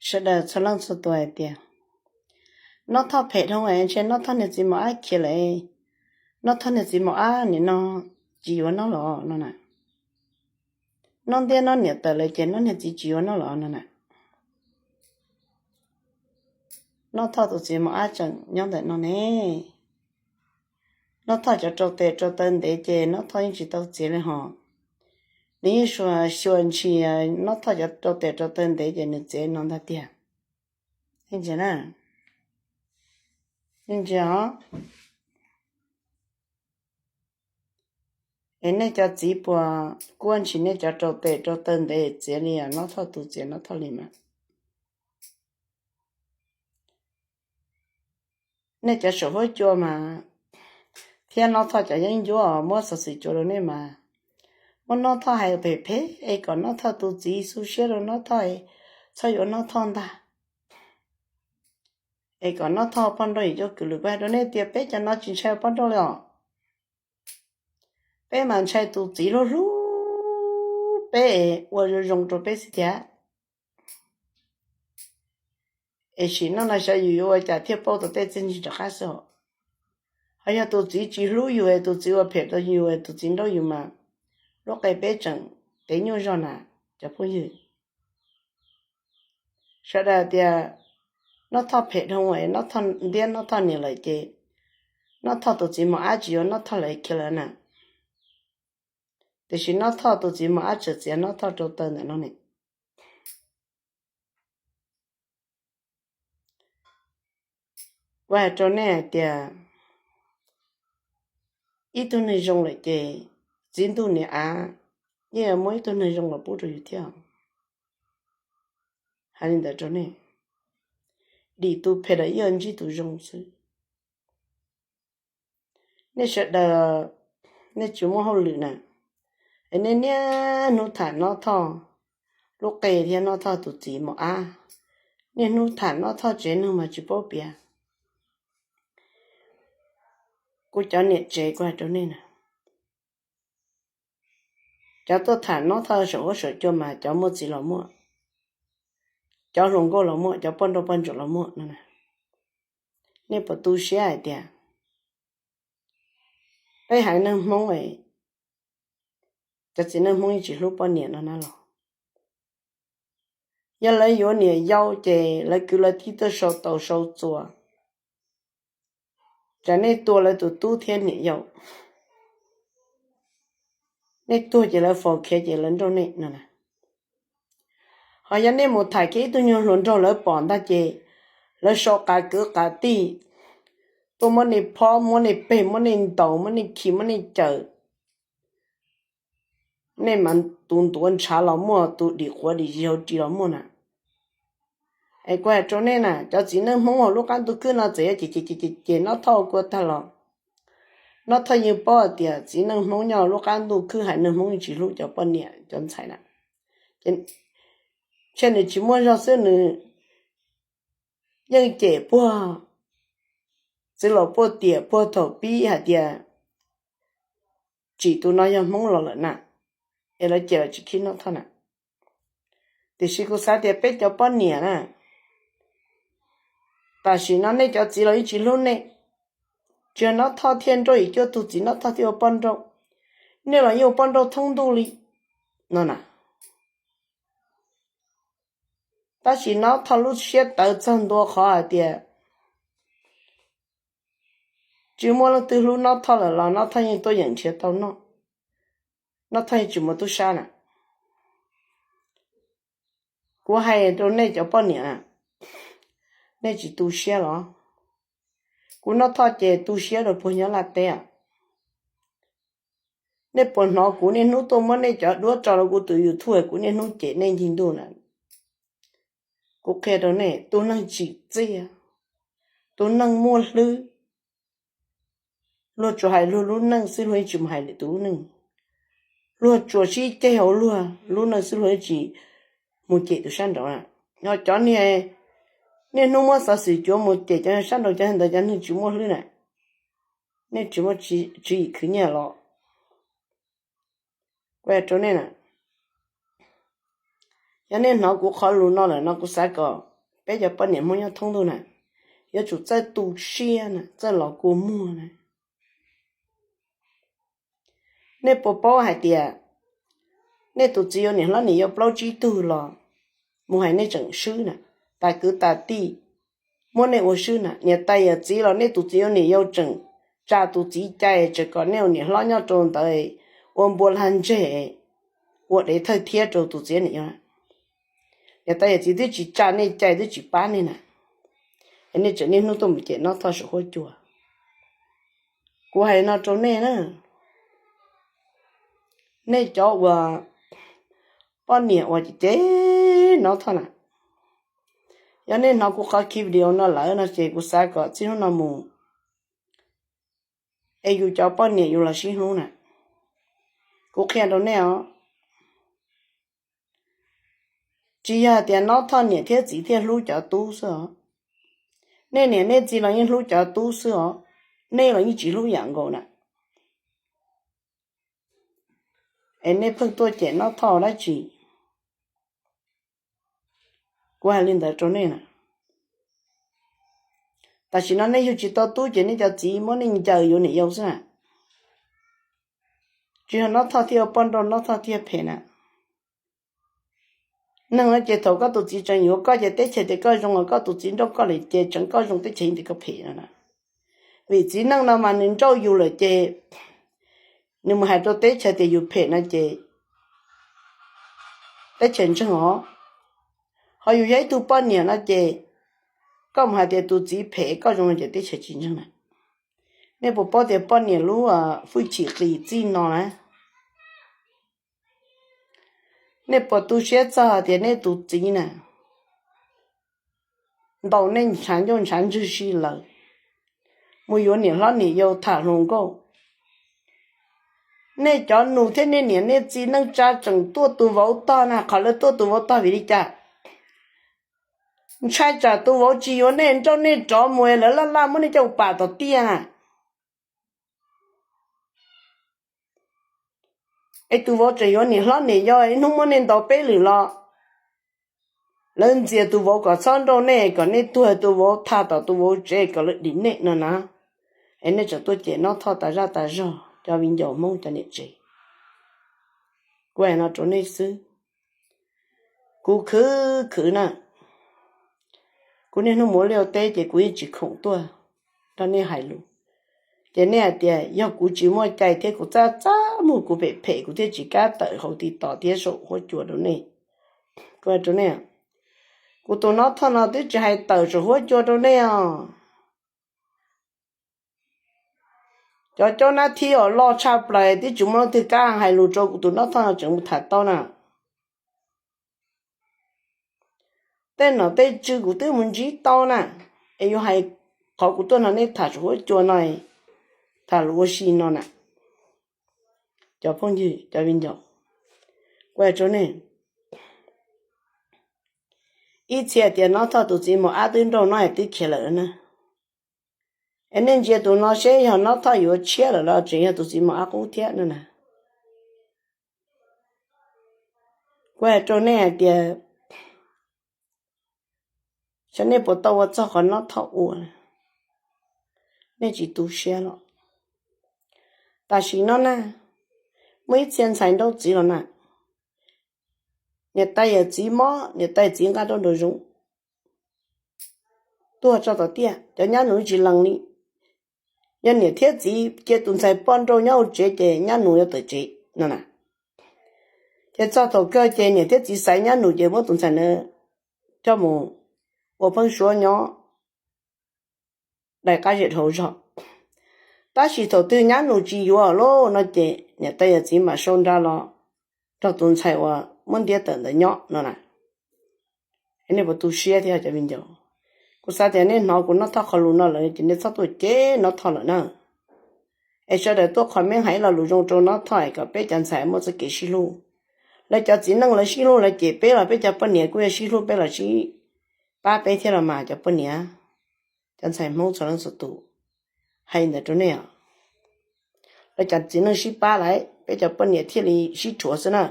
sawv daws txhua leej txhua tus hais tias, Noj Thoj phem dhau, ntshe Noj Thoj niag txiv mos ab khiav lawm, Noj Thoj niag txiv mos ab nim no tsis yuav noj los no na. Noj ntiab noj niam tawm lawm ces Noj niag txiv tsis yuav noj los no na. Noj Thoj tus txiv mos ab tseem nyob ntawm no ne. Noj Thoj cov rau tes rau taw ntev ces Noj Thoj yeej tsis tau txiav li hos. Nws yeej xyuas ntshis Noj Thoj cov rau tes rau taw ntev ces nws txiav no ntag tiag. Ntsia na, ntsia os. Es nej cov txiv puas kuaj ntshis nej cov rau tes rau taw ntev txiav li Noj Thoj tus txiav Noj Thoj li mas? Nej cov saum huab cua mas thiab Noj Thoj cov yeeb ncuab muab xov xwm cua rau nej mas, muab Noj Thoj hais phem phem es kom Noj Thoj tus txiv xu siab rau Noj Thoj, txhob yuav Noj Thoj ntag, es kom Noj Thoj poj nrauj yim cuaj kwv lwm. Kuv hais rau nej tias peb cov no tsis ntshai poj nrauj li os. Peb mas ntshai tus txiv hlub hlub peb es ua zoo zoo rau peb xwb thiab. Es sim no no xyov yus yuav ua cas thiaj paub tau tej txiaj ntsig rov qab xwb os. Ho yog tus txiv tsis hlub yus es tus txiv ua phem rau yus es tus txiv nrauj yus mas lub qe peb tseem tev nyuaj zog na cov phooj ywg. Sawv daws tias Noj Thoj phem dhau, Noj Thoj ntiab Noj Thoj niam lawm ces Noj Thoj tus txiv mos ab tsis yuav Noj Thoj lawm khiav lawm na. Tiam sis Noj Thoj tus txiv mos ab tseem txiav Noj Thoj rau taw ntawm no ne. Kuv hais rau nej hais tias ib tug neeg zoo lawm ces txiv ntuj niam av yeej yuav muab ib tug neeg zoo los pub rau yus thiab. Hais li ntawd rau nej, dim tus phem los yeej yuav ntsib tus zoo xwb. Nej sawv daws, nej tsis muaj hauj lwm na, es nej niaj hnub tham Noj Thoj lub qe thiab Noj Thoj tus txiv mos ab, niaj hnub tham Noj Thoj tsev neeg mas tsis paub piav. Kuv cov niam tsev kuv hais rau nej na, cov tuaj tham Noj Thoj saum huab saum cua mas cov muaj txiv los muaj, cov hluas nkauj los muaj, cov poj nrauj poj ntsuam los muaj no. Nej puas tu siab hais tias peb haiv neeg Hmoob, cov txiv neej Hmoob yeej tsis hlub poj niam no na los? Yog lawv yuav niam yau ces lawv kwv lawv tij tuaj sau taus sau txuas, tsam nej tua lawv tus tub thiab niam yau. Nej tuag ces lawv faus, khiav ces lawv nrauj nej no na. Ho yog nej mus tham kiag ib tug nyuag hluas nraug lawv pom ntag ces lawv sau qav kwv qav tij tuaj muab nej phob, muab nej peg, muab nej ntaus, muab nej khi, muab nej cawm, nej mas tus ntuav ntshav los muaj, tus dim quav dim zis hauv ris los muaj na. Es kuv hais rau nej na, cov txiv neej Hmoob hauv lub qab ntuj khwb no txawm yog cem cem cem Noj Thoj kua tag los, Noj Thoj yeej paub hais tias txiv neej Hmoob nyob lub qab ntuj khwb haiv neeg Hmoob yeej tsis hlub cov poj niam cov ntxhais na. Ces ntshe nws tsis muaj zog xwb, nws yeej cem puag txiv laus puag tiam puag thaum pib hais tias tsim tus no yog Hmoob los lawm na, es lawv cem los tsis khib Noj Thoj na. Tiam sis kuv xav tias peb cov poj niam na, tam sim no nej cov txiv los yeej tsis hlub nej, tsis yog Noj Thoj thiaj nrauj yim cuaj tug txiv, Noj Thoj thiaj ua poj nrauj, nej los yeej ua poj nrauj thoob ntuj li no na. Tab sis Noj Thoj lub siab tawv txog ntua qhov hais tias tsis muaj leej twg hlub Noj Thoj lawm los Noj Thoj yeej tuaj yeem nrhiav tau noj, Noj Thoj yeej tsis mus tub sab na. Kuv hais rau nej cov poj niam, nej tsis tu siab los? Kuv Noj Thoj ces tu siab rau puag nyob Laj teb. Nej puas hnov kuv niaj hnub tuaj muab nej cov duab tso rau kuv tus YouTube, kuv niaj hnub cem nej ncig ntuj na? Kuv qhia rau nej, tus neeg tsim txiaj, tus neeg muaj hlwb, luag tsuas hais luag lub neej xwb, luag yeej tsis mus hais lwm tus lub neej. Luag tsuas sib ceg hauv luag lub neej xwb, luag yeej tsis mus cem tus sab nraud na. Ho cov niag niaj hnub muab xov xwm cuav mus cem cov sab nraud, cov ntawd cov neeg tsis muaj hlwb na, nej tsis muaj tswv yim khwv nyiaj los? Kuv hais rau nej na, yog nej hnov kuv qhov lus no lawm no kuv xav kom peb cov poj niam Hmoob nyob thoob ntuj na, yuav tsum txawj tu siab na, txawj los kua muag na. Nej puas paub hais tias nej tus txiv yuav niam hlob niam yau plaub tsib tug los mus hais nej tseem swb na, tas kwv tas tij muab nej ua swb na, niam tais yawm txiv los nej tus txiv yuav niam yau tseem tsa tus txiv cai, tseem kom nej ua niam hlob nyob rau ntawd ua npua lag ntseg, ua dev thawj thiab rau tus txiv niam yau. Niam tais yawm txiv twb tsis tsa nej cai, twb tsis pab nej na, es nej tseem niaj hnub tuaj mus cem Nob Thoj saum huab cua. Kuv hais no rau nej na, nej cov uas poj niam uas cem cem Nob Thoj na, yog nej hnov kuv qhov ki video no lawm no ces kuv xav kom txij hnub no mus es yus cov poj niam yus los sib hlub na. Kuv qhia rau nej os, tsis yog tias Nob Thoj niam thiab txiv thiaj hlub cov tub xwb os. Nej niam nej txiv los yeej hlub cov tub xwb os, nej los yeej tsis hlub yam nkaus na. Es nej pheej tuaj cem Nob Thoj dab tsi? Kuv hais li ntawd rau nej na. Tam sim no nej yug tsis tau tub ces nej cov txiv muab nej ncaws yuav niam yau xwb na. Tsis yog Nob Thoj thiaj ua poj nrauj, Nob Thoj thiaj phem na. Neeg no ces thaum koj tus txiv tseem yuav koj ces teb chaws tias koj zoo, koj tus txiv nrauj koj lawm ces tseem koj zoo, teb chaws yeej tias koj phem no na. Vim txiv neej no mas nws nrauj yus lawm ces nws mus hais rau teb chaws tias yus phem no ces teb chaws ntseeg os. Ho yus yog ib tug poj niam no ces koj mus hais tias tus txiv phem koj zoo no ces teb chaws tsis ntseeg na. Nej puas paub tias poj niam lub hwj chim qis txij no na? Nej puas tu siab txog tias nej tus txiv na ntaus nej ntshav ncauj ntshav ntswg si lawm, mus yuav niam hlob niam yau tham hluas nkauj? Nej cov nus thiab nej niam nej txiv neej tsa tseem tuaj tus vauv tog na, qhov lawv tuaj tus vauv tog vim li cas? Ntshai tsam tus vauv tsis yuav nej, nrauj nej rov mus lawv laj laj muab nej coj mus pam tom tiaj na. Es tus vauv tseem yuav niam hlob niam yau, ib hnub muab nej ntaus peb lwm los lawv ntxias tus vauv kom txhob nrauj nej, kom nej tuag tus vauv thaj tom tus vauv tsev kom lawv dim nej no na. Es nej tseem tuaj cem Nob Thoj tas zaj tas zog, cov viv ncaus Hmoob cov niam tsev. Kuv hais no rau nej xwb. Kuv khwv khwv na, kuv niaj hnub mus ua liaj ua teb ces kuv yeej tsis khoom tuaj nrog nej hais lus. Ces nej hais tias yog kuv tsis muaj cai thiab kuv txaj txaj muag, kuv phem phem, kuv thiaj tsis kam tawm hauv TikTok thiab saum huab cua rau nej. Kuv hais rau nej, kuv tus Nob Thoj no twb tsis hais tawm saum huab cua rau nej os. Cov caub nab thib uas loj tshaj plaws twb tsis muaj leej twg kam hais lus rau kuv tus Nob Thoj no tseem mus tham tau na. Tej nom tej tswv kuv twb mus ntsib tau na. Es yuav hais qhov kuv tuaj no nej tham saum huab cua no, tham lus ua si no na. Cov phooj ywg cov viv ncaus, kuv hais rau nej, ib txhia tias Nob Thoj tus txiv mos ab twb nrauj Nob es twb khiav lawm na. Es nej ntsia tus no seb yog Nob Thoj yuav tshiab lawm los tseem yog tus txiv mos ab qub thiab no na. Kuv hais rau nej hais tias, xyov nej puas tau ua txog qhov Nob Thoj ua, nej tsis tu siab los? Tam sim no na, muaj ib txhia ntxhais nrauj txiv los na, niam tais yawm txiv mob, niam tais txiv nqa rau nraum zoov tuag tso tom tiaj, cov nyab nus tsis lees li. Yog niam thiab txiv cia tus ntxhais poj nrauj nyob hauv tsev ces nyab nus yuav tawm tsev no na. Ces txog thaum kawg ces niam thiab txiv xaiv nyab nus ces muab tus ntxhais na coj mus ua pheeb suab nyob daim qab zem dhau zog. Tab sis thaum twg nyab nus tsis yuav lawm no ces niam tais yawm txiv mam sau nra los nrog tus ntxhais uas muab ntiab tawm ntawd nyob no na. Nej puas tu siab thiab cov viv ncaus? Kuv xav tias nej hnov kuv Nob Thoj qhov lus no lawm ces nej txhob tuaj cem Nob Thoj lawm na. Es sawv daws tuaj comment hais ib lo lus zoo rau Nob Thoj es kom peb cov ntxhais muaj txoj kev sib hlub. Lawv cov txiv neej lawv sib hlub lawv cem peb los peb cov poj niam kuj yuav sib hlub peb los sib pab peb thiab los mas cov poj niam. Cov ntxhais Hmoob txhua leej txhua tus, hais ntawd rau nej os. Lawv cov txiv neej sib pab lawm peb cov poj niam thiaj li sib rhuav xwb na.